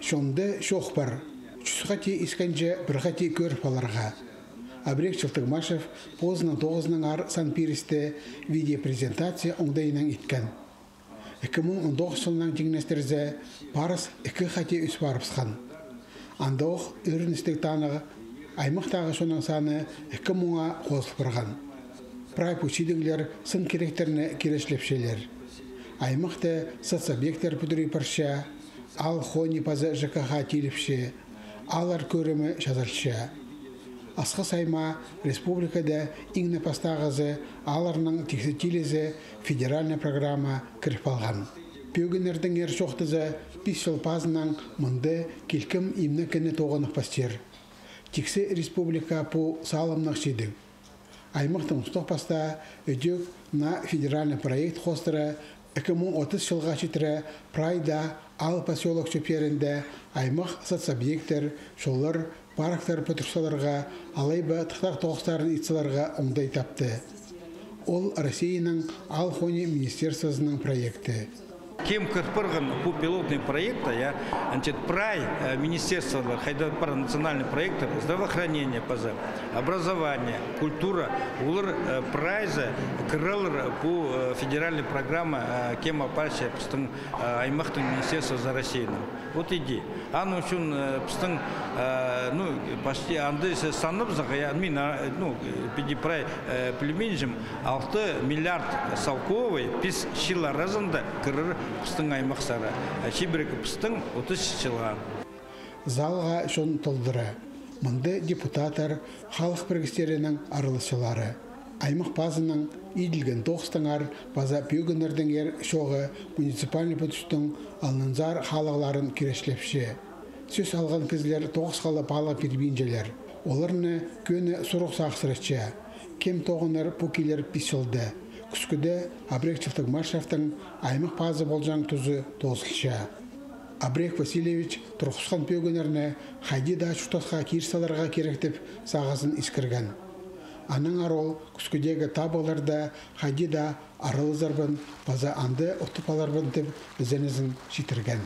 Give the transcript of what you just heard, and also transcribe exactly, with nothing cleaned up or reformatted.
Чонда чоох пар. Чӱс хати искенҷе пір хати кӧріп аларға. Абрек Челтыгмашев позының тоғызынаңар сан пирісте видеопрезентация оңдайынаң иткен. Ікі муң он тоғыс чылнаң тиңнестірзе, парыс ікі хати ӧс парыбысхан. Андох ӧріністіг танығ, аймахтағы чонның саны ікі муңа хозыл парған. Прай пу чидіглер сын киректерні киречлепчелер. Аймахта соцобъекттер пӱдірі парча, аал хонии паза ЖКХ тиліпче, ааллар кӧрімі чазылча. Асхыс аймаа республикада иң не пастағызы аалларның тиксі тилізе федеральнай программа кіріп алған. Пӧгіннердеңер чоохтаза, пис чыл пазынаң мында килкім имнеткені тоғынып пастир. Тиксі республика пу салымнығ чидіг. Аймахтың устағ-пастаа ідӧк наа федеральнай проект хоостыра ікі муң отыс чылға читіре прай даа аал, посёлок чӧптерінде аймах соцобъекттер, чоллар, парктар пӱдір саларға, алай ба тыхтағ тоғыстарын ит саларға оңдай тапты. Ол Россияның аал хонии министерствозының проекті. Кем кір парған пу пилотный проектте, я, значит, прай, э, министерстволар, хайда пар национальный проекттер, здравоохранение паза, образование, культура, олар, э, прайзы кірерлер пу, э, федеральный программа, э, кем апарча пістің, э, аймахтың министерствозы Россияның. Вот иди. Аның ӱчӱн, э, пістің, э, ну, почти андағ санап сағаа, я, мин, а, ну, піди прай, э, пілбинчем, алты миллиард салковай пис чыл аразында кірер пістің аймахсар. Э, чибіргі пістің отыс чылға. Залға чон толдыра. Мында депутаттар, халых пірігістерінің араласчылары. Аймах пазынаң иділген тоғыстаңар паза пӧгіннердеңер чооғы муниципальный пӱдістің алнынзар халығларын киречлепче. Сӧс алған кізілер тоғысха ла паалағ пирбинчелер. Оларны кӧні сурығ сағыссыратча. Кем тоғынар пу килер пис чылда? Кӱскӱде Абрек Челтыгмашевтің аймах пазы полҷаң тузы тоозылча. Абрек Васильевич турғысхан пӧгіннерні хайди даа чуртасха кир саларға кирек тіп сағызын искірген. Аннаңар ол кӱскӱдегі табығларда хайди даа аралазарбын паза анда утып аларбын тіп ізенізін читірген.